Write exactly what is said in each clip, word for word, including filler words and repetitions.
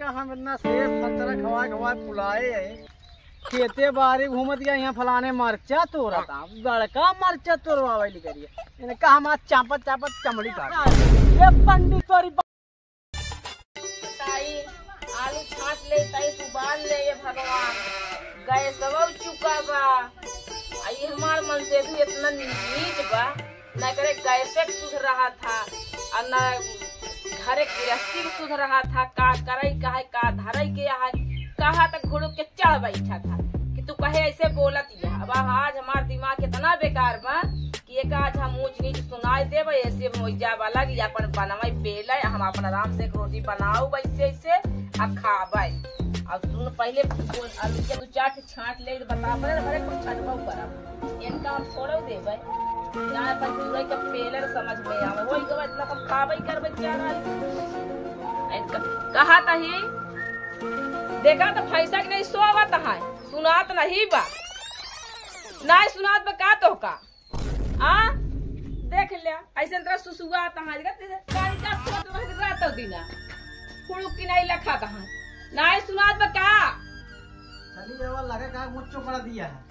हम इतना सेब संतरा खवाए खवाए फुलाए हैं, खेते बारी घूमत गए, यहाँ फलाने मरचा तोड़ा था, बड़का मरचा तोड़वावे ली करिए, इनका हम आज चापत चापत चमड़ी काट। ये पंडित तोरी बताई, आलू छाट ले, तई उबाल ले, ये भगवान, गैसवा चुका बा। आ ई हमार मनसेधू इतना नीच बा, न करे गैसे के सुध रहा था, और न घरे गृहस्थी के सुध रहा था, का करे के है, का धरे के है, कहा तक घुड़ुक के चढ़ बैठा था कि तू कहे ऐसे बोलत या। अब आज हमार दिमाग इतना बेकार बा कि एक आज हम ऊंच नीच सुनाई देब, ऐसे हम ओइजा वाला कि अपन बनवाई पेले, हम अपन आराम से एक रोटी बनाऊ वैसे ऐसे आ खाबे। अब सुन पहले बोल, आलू के दू चार ठे छांट ले, बता बड़े बड़े कुछ छांटबा ऊपर अब इनका हम छोड़ो देबे। ना अपन पूरे के पेलर समझ में आवे, वही गवा इतना हम खाबे करबे क्या रहा। इनका कहा तही, देखा तो भैंसा के नहीं सोवत है, सुनात नहीं बा, नहीं सुनात बा का तो का। आ, देख लिया, ऐसे तरह सुसुआ तहाँ, देखा, जैसे कारिका सोच रहे रहता दिना। फुड़ुक की नहीं लखा तहाँ। नहीं सुनात बा का? चली जावा, लगे का मुँह चोकड़ा दिया है।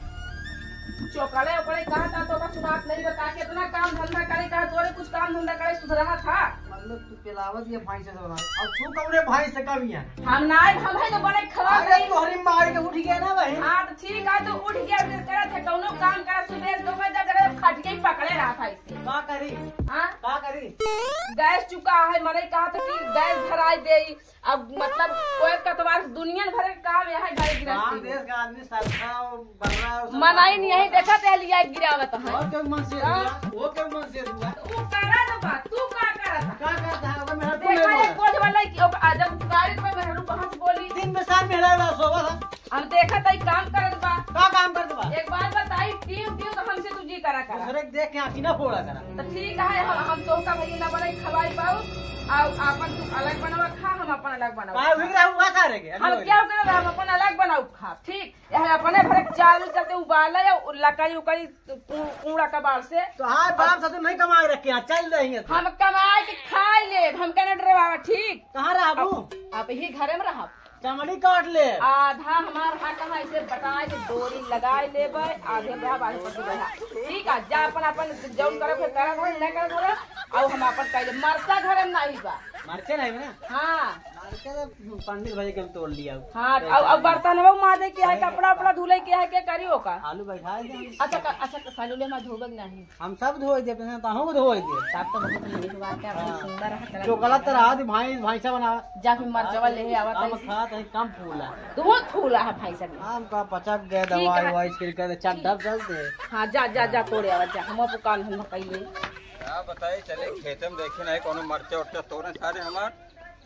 चोकड़े ओकड़े कहा था, तो का सुनात नहीं बा का? कितना काम धंधा करे का, तोरे कुछ काम धंधा करे सुधरहा था। मतलब तू पिलावत ये भैंस से बना। अब तू कौने भैंस से कम है? हम ना, हम है जो बने खवा अरे गई। तोहरी मार के उठ गया ना भाई। हाँ, तो ठीक है, तू उठ गया, फिर करे थे, कौनो काम करा, सुबह दो बजे जब करे, खटिया ही पकड़े रहा था इससे। का करी? हाँ? का करी? गैस चुका है, मने कहा था कि गैस धराई दे, अब मतलब कोई कतवार दुनिया भर के काम यहाँ है, घर गाँव गृहस्थी में। देश का आदमी सरका और बर्रा और सब मनाई नहीं है, देखा ते लिया गिरावत है। और क्यों मन से हाँ? हुआ? वो क्यों मन से हुआ? तू करा तो बात, तू का करत है? का करत है? अगर मेरा देखा, बोले एक बोझ वाला कि ओक-, आ, जब गाड़ी पर मेहरू कहाँ से बोली? दिन में साथ में रहला सोवा था। हम देखत हई काम करत बा। का काम करत बा? एक बात बताई, टीम टीम तो हमसे तू जी करा करा। दूसरे के देख के आँखी ना फोड़ा करा। तो ठीक है, हम, हम तोहका भैया ना बनाई खवाई पाऊ, और आपन तू अलग बनावा खा, हम अपन अलग बनावा का खा। हुई रहा हुआ सारे के, हम अभी क्या हो गया, हम अपन अलग बनाऊ खा, ठीक? यह अपने भरे चालू चलते उबाले या लकड़ी उकड़ी कू-, कूड़ा कबाड़ से। तो हाँ, बाप से तो नहीं कमाए रखे, यहाँ चल रही है तो। हम कमाए के खाए ले, हम कहने डरे बाबा, ठीक? कहाँ रहबू? अब, अब ही घरे में रहब। चमड़ी काट ले। आधा हमार हक है, इसे बटाए के डोरी लगाए लेबे, आधे में रहब, आधे पर तू रहा। ठीक है, जा अपन, अपन जौन करे, फिर करा करे, नहीं करे करे, और हम अपन कह ले, मरचा घरे में नहीं बा। मरचे नहीं बा ना? हाँ। मरचे तो पंडित भाई के हम तोड़ लिया। हाँ, तो अब, अब बर्तन वो माजे के है, कपड़ा उपड़ा धुले के है, के करी ओका? आलू बैठा दे। अच्छा, क-, अच्छा, क-, सालू ले मा धोबे के नहीं। हम सब धोए देते हैं, तो हम धोए दे। तब तो बहुत नीक बात है, अपन हाँ। सुंदर है, कलर चोकला तो रहा दी, भाई, भाई सा बना। जा फिर मरचवा ले आवा, हम ताई। खात है, कम फूला। तू फूला है भाई सब। हम का पचक गए, ठीक दवाई है। ववाई छिड़के दे, चट ढप जल दे। हाँ, जा, जा, जा, तोड़े आवा, जा, हम आपको काम धंधा कइले। क्या बताई, चले खेते में देखे नहीं, कोनो मरचा उरचा तोड़े सारे हमार।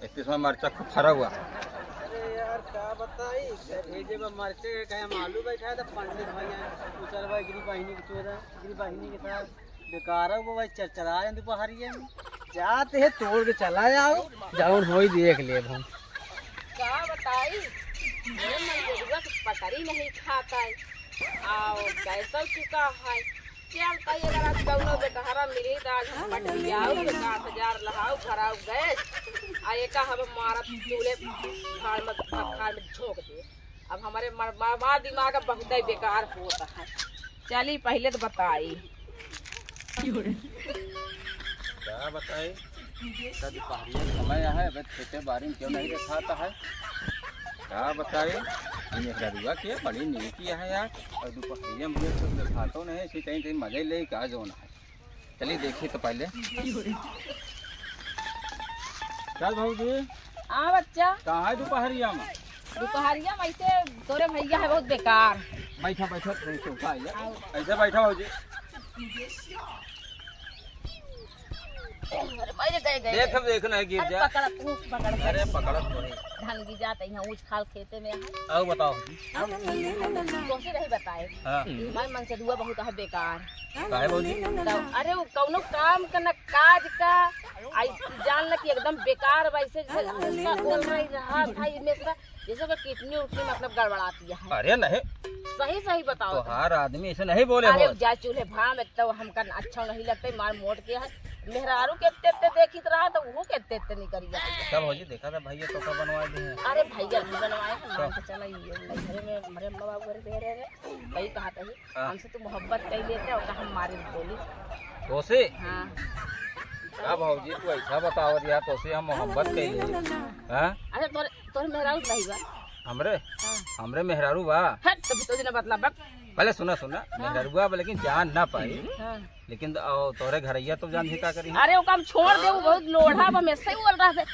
इस समय मरचा खूब फरा हुआ। अरे यार, का बताई, क्या भेजे बा मरचे के, कहे हम आलू बैठा है, तो पंडित भैया, उचल भाई, गिरी बहिनी के चोरा, गिरी बहिनी के साथ बेकार है वो भाई, चरचरा है दोपहरिया में। जाते हैं, तोड़ के चला आओ, जौन होई देख लेब हम। का बताई, ये मनसेधुआ के पटरी नहीं खाता है, आओ, गैसो चुका है, चल, कई अगर आज कौनो बेटहरा मिली, तो आज हम पटरियाऊ के सात हजार लहाऊ, भराऊ गैस, आ एका हम मारत चूल्हे भाड़ में, भाड़ में झोंक दे। अब हमारे मर-, मर-, मार दिमाग अब बहुत ही बेकार होता है। चली, पहले तो बताई। का बताई? का दुपहरिया समय है, अबे खेते बारी में क्यों नहीं देखाता है? का बताई? ये मेहररुआ के बड़ी नीकी है यार, और दुपहरिया में मुझे कुछ देखातो नहीं, इसी कहीं कहीं मजे ले का जोन है। चलिए देखिए तो पहले। चल भौजी। हाँ बच्चा। कहाँ है दुपहरिया में? दुपहरिया में ऐसे तोरे भैया है बहुत बेकार। बैठा, बैठा, नहीं सोफा है। आओ। ऐसे बैठा भौजी। अरे, मेरे गए, गए, देख, गए। देख, नहीं गिर अरे, जा। पकड़त, ऊख पकड़त। अरे, पकड़त तो नहीं। धन की जात है, यहाँ ऊँच खाल खेते में है। आओ, बताओ। कोशिश नहीं बताए। हाँ। हमारे मनसेधुआ बहुत है बेकार। काहे भौजी? तो, अरे, वो कौनो काम का न काज का, आई जान ल कि एकदम बेकार, वैसे जैसे उसका बोल रही रहा था, इनमें से जैसे कोई किडनी उडनी मतलब गड़बड़ाती है। अरे नहीं, सही सही बताओ। तोहार आदमी ऐसे नहीं बोले अरे हो। जा चूल्हे भाम, एक तो हमका अच्छा नहीं लगते, मार मोट के है। मेहरारू के एत्ते एत्ते देखित रहा तो वो के एत्ते एत्ते नहीं करी जाए। सब हो जी, देखा था भैया तो का बनवा दे हैं। अरे भैया नहीं बनवाए, तो मान के चला, ये घरे में हमारे अम्मा बाबू घर दे रहे हैं, वही कहा था, हाँ। हमसे तो मोहब्बत कर लेते और हम मारे बोली। तोसे? हाँ। का भौजी, तू ऐसा बतावत यार, तोसे हम मोहब्बत कर लिए। हाँ? अच्छा, तोर तोर मेहरारू नहीं बा? हमरे? हाँ। हमरे मेहरारू बा। हट, तभी तो जना बतला बक। पहले सुना, सुना, हाँ। मेहरारू बा, लेकिन जान ना पाई। हाँ। लेकिन, ओ, तोरे घरैया तो जान ही का करी। अरे, ओका हम छोड़ दे, वो बहुत लोढ़ा बा, हमेशा ही बोल रहा है।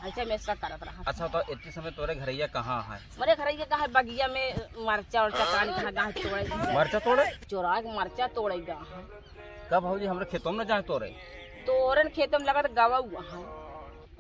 ऐसे हमेशा करत रहा। अच्छा, तो इतने समय तोरे घरैया कहाँ है? मोरे घरैया कहाँ है? बगिया में मरचा उरचा कान कहाँ, कहाँ तोड़े। मरचा तोड़े? चोरा के मरचा तोड़े गा है। का भौजी, हमरे खेतों में जाए तोरे? तोरन खेतों में लगत गवा हुआ है।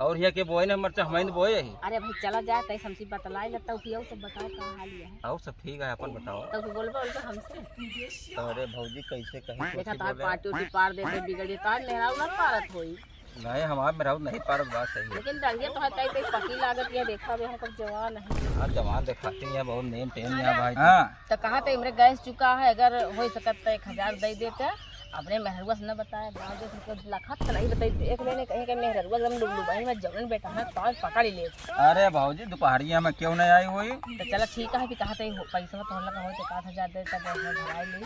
और हिया के बोए ने मरचा, हमइन बोए ही। अरे भाई, चला जाए, तैसे हमसे बतलाई ना, तब पियाऊ सब बताओ का हाल ये है। और सब ठीक है, अपन बताओ। तब बोलबो, बोलबो हमसे। अरे भौजी, कैसे कहीं देखा कुछ तार बोले? पार्टी उटी पार देते बिगड़ी, तार मेहरारू ना पारत होई। नहीं, हमार मेहरारू नहीं पारत, बात सही है। लेकिन डरिया तो है, कहीं कहीं पकी लागत है, देखा बे हम कब जवान है। हाँ, जवान दिखाती है, बहुत नेम टेम है भाई। हाँ। तो कहा तो इमरे गैस चुका है, अगर हो सकत तो एक हजार दे देते। अपने मेहरुआ से न बताए, बाप जैसे कोई लखत से नहीं बताई, देख लेने कहीं के मेहरुआ एकदम लुबलुबाई में जवन बेटा है, पाँच पकड़ ही ले। अरे भौजी, दोपहरिया में क्यों नहीं आई हुई? तो चला ठीक है, भी कहा तो हो, पैसा तो तोहर लगा हो तो एक आध हजार दे, तब घर आई ले।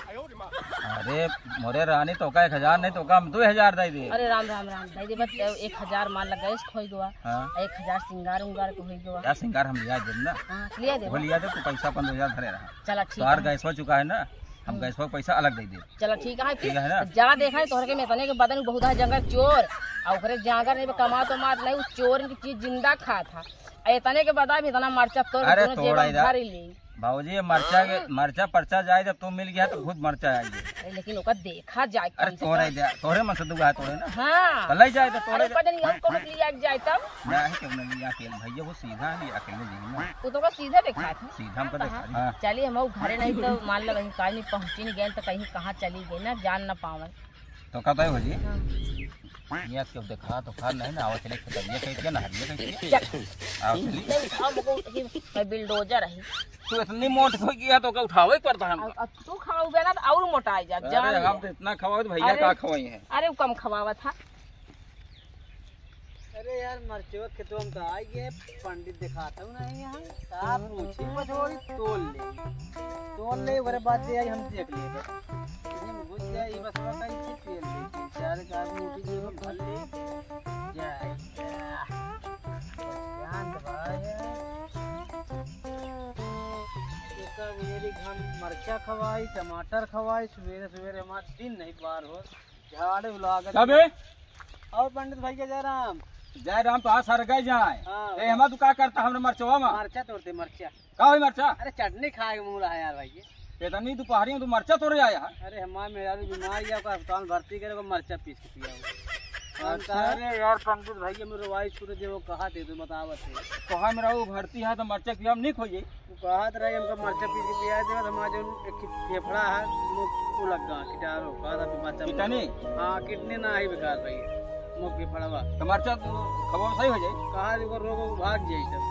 अरे मोरे रानी, तो का एक हजार नहीं, तो का हम दो हजार दे दे। अरे राम, राम, राम, दे दे, बस एक हजार मान लगा, इस खोई गवा। हाँ। एक हजार सिंगार उंगार के होई गवा। यार, सिंगार हम लिया देब ना। हाँ, लिया देब। वो लिया दे, तू पैसा अपन दो हजार धरे रहा। चला ठीक तोहार है। गैस हो चुका है ना, हम हम्म। गैस हो पैसा अलग दे दे। चला ठीक है, ठीक है ना? जा देखा है, तोहरे के में इतने के बदन बहुत है जंगल चोर, आ ओकरे जांगर नहीं कमा तो मार नहीं, उ चोर की चीज जिंदा खा था। आ इतने के बदन भी इतना मरचा तोड़ अरे दोनों तोड़ा जेबा इधर। भर ही ली। बाबूजी, ये मरचा के, हाँ। मरचा परचा जाए, जब तू मिल गया तो खुद मरचा आएगी। अरे लेकिन ओका देखा जाए अरे कौन सा तोड़े का। दे, तोहरे मन से दुआ तोड़े ना। हाँ। तो ले जाए तो तोड़े अरे दे। पता नहीं और कौन लिया जाए तब। नहीं, क्यों नहीं लिया अकेले भैया, वो सीधा नहीं अकेले जी ना। वो तो का सीधा देखा था। सीधा हमको हाँ, देखा हाँ। हाँ। चलिए हम घरे नहीं तो मान लो कहीं काल नहीं पहुँची नहीं गए तो कहीं कहाँ चली गई ना, जान ना पावन। तो का बताए भौजी? हाँ। ये क्यों देखा तो खा नहीं ना, आवा चले खेतरिया कह के, नहरिया कह के। चल। आवा चली। नहीं, हम को कि मैं बिल्डोजर है। तू इतनी मोट हो गया तो का उठावे पड़ता है हमको। अब, अब तू खवाऊ बे ना तो और मोटा आ जा, अरे जान हम ले। तो इतना खवाओ तो भैया अरे, का खवाई है। अरे वो कम खवावा था। अरे यार, मरचवा खेतवा में तो आ गए, पंडित दिखाता हूँ नहीं यहाँ। का पूछी पछोरी, तोल ले, तोल ले, ओकरे बाद दे आई, हम देख लेबे। इसी में घुस जाए, ये बस बस ऐसे तेल दे, तीन चार का मूठी जेब में भर ले, जाए। शांत भाई, एक मेरी घन मरचा खवाई, टमाटर खवाई, सवेरे सवेरे हमारा दिन नहीं पार हो। झाड़ू लागत। का बे? और पंडित भैया जय राम। जय राम तो आज सर गए जाए। हाँ। ए, हमार तू का करता हमरे मरचवा में? मरचा तोड़ते, मरचा। का होई मरचा? अरे चटनी खाए के मूड है यार भाई। इतनी दोपहरी में तू मरचा तोड़े आया है? अरे हमार मेहरारू बीमार है, ओका अस्पताल भर्ती करे, ओका मरचा पीस के पिया। अच्छा। अरे यार पंडित भैया, मेरे वाई छूटे दे, वो कहा थे, तू बतावत है। तो हम रहू भर्ती है तो मरचा पिया हम नहीं खोजे। तू कहत रहे हमका मरचा पीस के पिया देवे, हमार जौन एक ठे फेफड़ा है, मुख को लग गया, कीटाणु, कहत अभी बच्चा किडनी? हाँ, किडनी ना ही बेकार भाई, मुख फेफड़वा। तो मरचा तू खबा सही हो जाई? कहा देखो रोग वोग भाग जाई सब।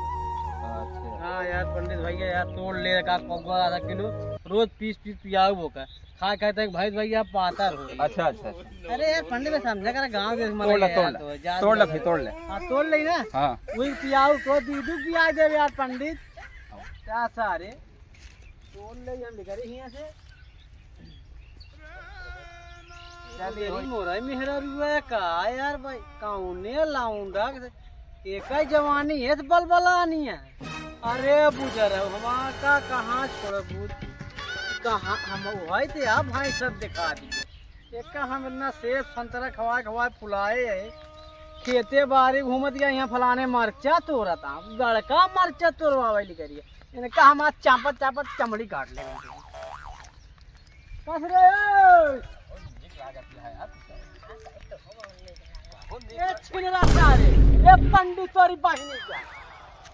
अच्छा। हाँ यार पंडित भैया यार, तोड़ ले का पौवा आधा किलो, रोज पीस पीस पियाऊ बोका। खा कहते हैं भाई भैया पातर हो। अच्छा, अच्छा, अच्छा। अरे यार पंडित समझा कर गाँव देश में तोड़ ले, लगे तोड़ यार, ले। तो जा तोड़ ले दे। फिर तोड़ ले। हाँ, तोड़ ले ना। हाँ। वही पियाऊ को दीदू पिया दे यार पंडित। क्या सारे? तोड़ ले हम निकले यहाँ से। चल, यही मोरा मेहरारू है का यार भाई? कौने लाउंडा के एक ही जवानी है तो बलबलानी है। अरे बुजर, हमारा का कहाँ छोड़बू? कहाँ हम वही थे, आप भाई सब दिखा दिए। एक हम इतना सेब संतरा खवाए खवाए फुलाए है, खेते बारी घूमत गया, यहाँ फलाने मरचा तोड़त, गड़का मरचा तोड़वावे ली करिए। इनका हम आज चापत चापत चमड़ी काट ले। कस रे? ए छिनरा सारे, ए पंडित तोरी बहिनी का।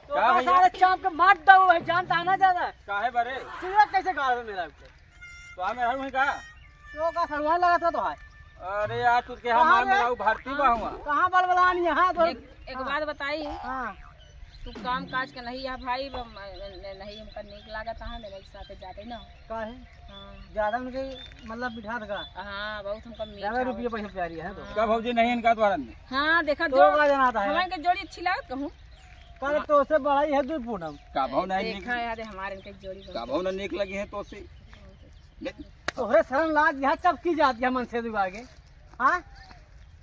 तो का का भैया? सारे चाप के मार दो है, जानता है ना ज्यादा। काहे बरे? छिनरा कैसे गाड़ में मेरा ऊपर? तो हमें रहू है का? तो का सड़ुआ लगा था तो है। अरे यार, तू के कहाँ हमार रे? मेरा भर्ती बा हुआ। कहाँ बलबलानी है? हाँ, तो एक, एक बात बताई। हाँ। तू काम काज के नहीं है भाई, ब-, म-, न-, नहीं हमका नीक लागत है, मेरे साथ जाते ना। काहे? हाँ। ज्यादा उनके मतलब बिठात का? हाँ, बहुत हमका मीठा ज्यादा रुपये होता। पैसा प्यारी है तो। हाँ। का भौजी नहीं इनका द्वारा में? हाँ, देखा तो जो का जनाता है? हमारे के जोड़ी अच्छी लागत कहूँ। का तो से बड़ा ही है दू पूनम। का भाव नहीं देखा निक-, यार, हमारे इनके जोड़ी का बहुत भाव ना नीक लगी है तो से। तोहरे शर्म लाज यहाँ चपकी जात है मन से दुआ के। हाँ?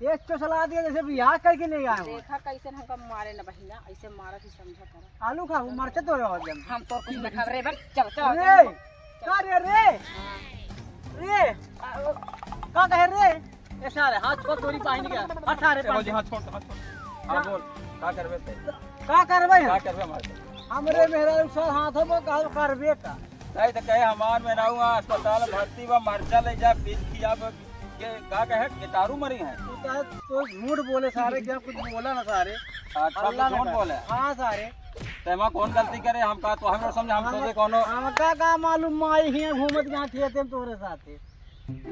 एक तो सलाह दिया जैसे बियाह करके ले आए हो। देखा कैसे हमका मारे न बहिना, ऐसे मारा थी समझा करा। आलू खाऊ, मरचा तोड़े हो जम। हम तो कुछ न खा रे बन, चल, चल, अरे, चल। का रे, रे? हाँ। रे, आ, ओ, का कहे रे? ए सारे, हाथ छोड़ तोरी पाहिन के। हट सारे ए भौजी, पाहिन। हाथ छोड़, हाथ छोड़। हाँ, का? बोल, का करबे ते? का करबे हम? का करबे हमारे? हमरे मेहरारू साथ हाथ हो, का करबे का? नहीं तो कहे हमार मेहरारू अस्पताल भर्ती बा, मरचा ले जा, पीस खिया बा, के का कहे, कीटाणु मरी है। तू तो, तू झूठ बोले सारे, क्या कुछ बोला ना सारे। अच्छा, अल्लाह तो झूठ ना बोले। हाँ सारे। तो एमा कौन गलती करे, हम का तो हम समझे, हम हम, सोचे कोनो हमका का मालूम, माई हियाँ घूमत गाँठ खेते में तोरे साथे।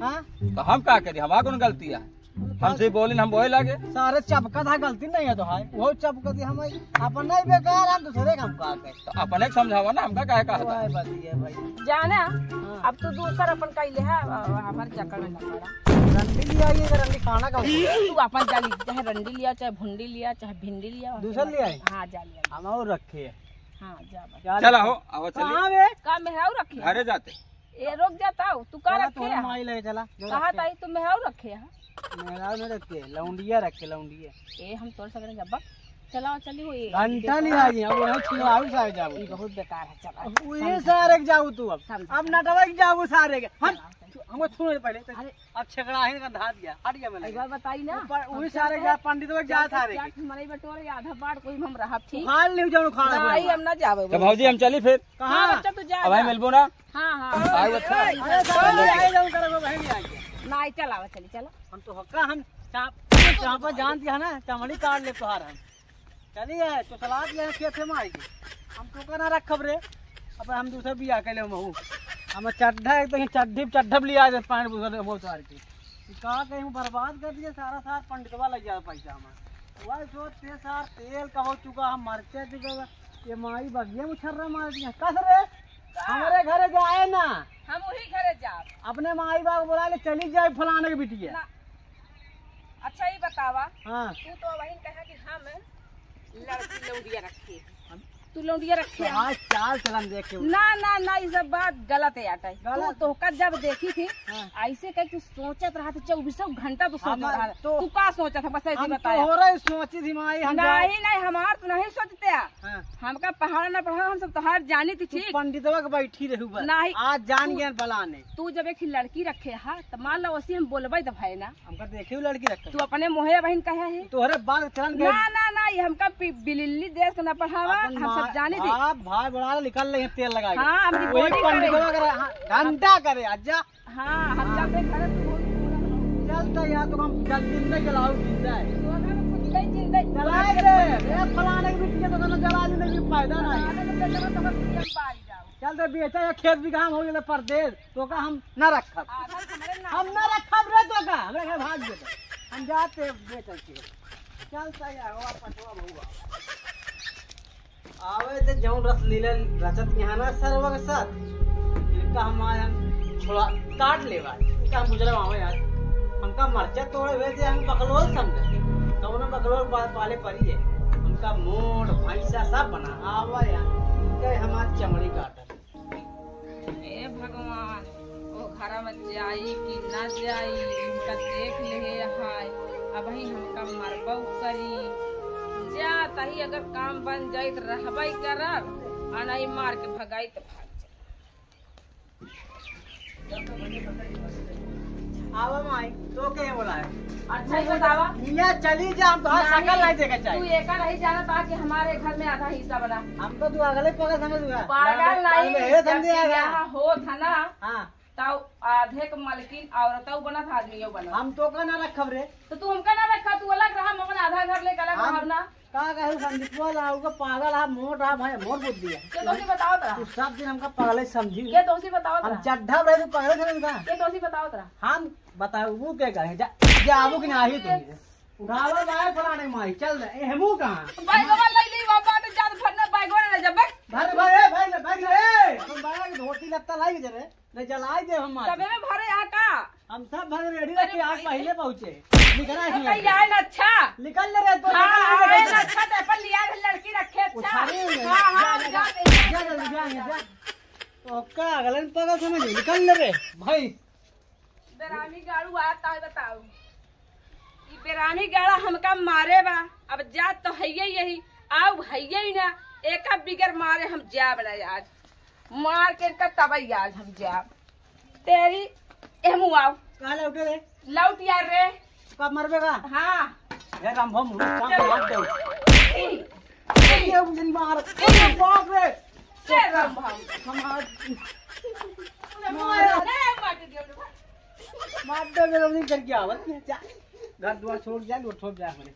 हाँ? तो हम का करी, हमार कौन गलती है? हमसे बोलिन, हम बोले लागे। सारे चपकत है, गलती नहीं है तो है, वो चपकत है, हम अपन नहीं बेकार, हम दूसरे काम का कहे। तो अपने के समझावा ना, हमका काहे कहा था? ओए बतिया भाई। जाना, हाँ। अब तू दूसर अपन कइले है, अब, अब हमार चक्कर में न पड़ा। रंडी लिया, ये रंडी खाना का हुआ? तू अपन जा ली, चाहे रंडी लिया, चाहे भुंडी लिया, चाहे भिंडी लिया। दूसर लिया है? हाँ, जा लिया। हम और रखे है। हाँ, जा बस। चला हो, आवा चली। कहाँ बे? का मेहरारू रखे है? घरे जाते। ए, रुक जाता हूँ, तू का चला, रखे तोहरे है? माई ले चला, जो कहा रखे। ताई तू मेहरारू रखे है? मेहरारू न रखे, लौंडिया रखे, लौंडिया। ए, हम तोर सगरे जब्बा। चलाओ, चली हो, ए, घंटा बेकार। नहीं आई, अब वही छिलवाऊ सारे जाऊ। ई बहुत बेकार है, चला। वही समझा। सारे के जाऊ तू अब। समझा। अब नटवा के जाऊ सारे के। हम, चलाओ, चली। हमको छूने पहले तो अरे। अब छेकड़ा ही गंधा दिया, हट गया मैंने। एक बार बताई ना। ऊपर वही हम सारे क्या जा, पंडित लोग जा क्या, सारे क्या के। मरई बटोरे, आधा बार कोई हम रहा, ठीक? उखाड़ लियो, जाओ, उखाड़ नहीं, लियो। हम ना जावे, तो भौजी, हम चली फिर। कहाँ? हाँ, बच्चा, तू जा, अब भाई जा। मिलबो ना? हाँ, हाँ। आए बच्चा। अरे, साला, ले आए जाओ, करो, बहन, ले आए। नहीं, चलावा, चली, चला। हम तो हक्का, हम चाप, चापा जान दिया ना, चमड़ी काट ले तोहार हम। चली आए, तो सलाद ले खेते में आएगी। हम तो का ना रखब रे, अब हम दूसरे बियाह के ले महू। हम चड्ढा, एक तो ये चड्ढी, चड्ढा भी लिया दे, पैंट बुझल, वो सार की। का कहीं बर्बाद कर दिया सारा, सार पंडितवा लग जाए पैसा हमारा। वही सोचते सार, तेल का हो चुका, हम मरते चुका। ये माई बगिया में छर्रा मार दिया। कस रे? का? हमारे घरे जाए ना। हम वही घरे जाब। अपने माई बाप बुला ले, चली जाए फलाने के बिटिया। ना। अच्छा, ये बतावा। हाँ। तू तो वही कहा कि हम लड़की लौंडिया रखे। हम तू लौंडिया रखे तो हम। आज चाल चलन देख के ना, ना, ना, ये सब बात गलत है आटा। गलत। तू तोहका जब देखी थी, हाँ। ऐसे कह तू सोचत रहा था, चौबीसों घंटा तू सोचत हमार रहा। तो तू का सोचत है? बस ऐसे हम बताया। तोहरे सोची थी माई, हम नहीं, नहीं, हमार तो नहीं सोचते हैं। हाँ। हमका पहाड़ ना पढ़ा, हम सब तोहार जानी थी, तू ठीक? पंडितवा के बैठी रहू बस। नहीं, आज जान तू, गया बलाने। तू जब एक लड़की रखे हा, तो मान लो वैसे हम बोलबे तो भाई ना। हमका देखे लड़की रखे। तू अपने मोहे बहिन कहे है। तोहरे बाल चलन गए। ना, ना, ना, ये हमका पि-, बिलिल्ली देश के ना पढ़ावा, अपन हम सब माँ, जानी थी। बाप भाई बड़ा निकल रही है तेल लगा के। हाँ, हमकी वही body करे। पंडितवा करे, हाँ, घंटा करे, आजा। हाँ, हम चलते घरे, तू बहुत पूरा हो। चलता यार, तो हम जल जिंदा जलाओ, जिंदा है। तो अगर कुछ नहीं जिंदा जलाए दे, ये फलाने की बिटिया तो ना जला देने की फायदा ना है। फलाने के बेटे को तो बस ये पारी जाओ। चल दे बेटा, ये खेत भी काम हो गया परदेश, तो का हम ना रखब। आधा हमरे ना हम ना रखब रे, तो का हमरे घर भाग दे। हम जाते बेटा के। चलता यार, वापस हो बहुआ। आवे ते जौन रस लीला रचत यहाँ ना सरवा के साथ, इनका हम आज हम छोड़ा काट लेवा, इनका हम गुजरा आवे आज। हमका मरचा तोड़े हुए थे, हम बकलोल समझे, कौनो बकलोल पा-, पाले परी है, हमका मोड़ भैंसा सब बना आवा यार, इनका हम आज चमड़ी काटत। ए भगवान, ओ घरा में जाई कि ना जाई, इनका देख लेहे हाय, अबही हमका मरबऊ करी। जा तही अगर काम बन जाई त रहबई करब, आ नहीं मार के भगाई त भाग जाई। आवा माई, तो के बोला है? अच्छा ही बतावा। हिया चली जा, हम तोहार नहीं, शकल नहीं देखे चाही। तू एका नहीं जानत बा कि हमारे घर में आधा हिस्सा बना। हम तो तू अगले पगल समझ गया। पागल नहीं, जब बियाह होत है ना, हाँ। तब आधे के मलकिन औरतौ बनत, आदमियों बनत। हम तो का ना रखब रे। तो तू हमका ना रखा, तू अलग रहा, हम अपन आधा घर लेके अलग हम रहब ना। का कहू संदीपवा ला, उ का पागल हा, मोट हा भाई, मोट बुद्धि है। के तोसी बतावत रहा? तू सब दिन हमका पागल ही समझी। के तोसी बतावत हम रहा? चड्ढा रहे तो पागल समझ का? के तोसी बतावत रहा? हम बताऊ के कहे, जा, जाबू कि नाही तू? उठावा जाए फलाने माई, चल दे। ए, हेमू कहाँ? भाई बाबा लई ली, बाबा ने जान तलाई दे रे, रे जलाई दे हम मार। सबे में भरे आ का? हम सब भरे रेडी अरे रखे, आज भाई। पहिले पहुँचे। निकल रहा है तो इसमें। कहीं आए ना अच्छा। निकल ले रे, तो हाँ, निकल ले रे। आए ना अच्छा, तो अपन लिया है लड़की रखे अच्छा। उठाए ले। हाँ, हाँ, जा, जा, जा, जा, जा, जा, जा, जा। जा। ओका, अगलन पागल समझ ले, निकल ले रे। भाई। बेरामी गाड़ू आता है, बताओ। ई बेरामी गाड़ा हमका मारे बा, अब जात तो हइये यही, आउ हइये ही ना, एका बिगर मारे हम जाब ना आज। मार के इनका तबई आज हम जाब। तेरी, ए मुआव। कहाँ लौटे रे? लौट यार रे। कब मरबे का? हाँ। हे राम भम, मुर्गा चल। मार दे। ए, ए, ये मुझे मार। ए, बाप रे। ए, राम भम। हम आज मार। ए, मार दे, मेरा नहीं करके आवत है। जा। घर दुआर छोड़ जा, लोट छोड़ जा हमरे।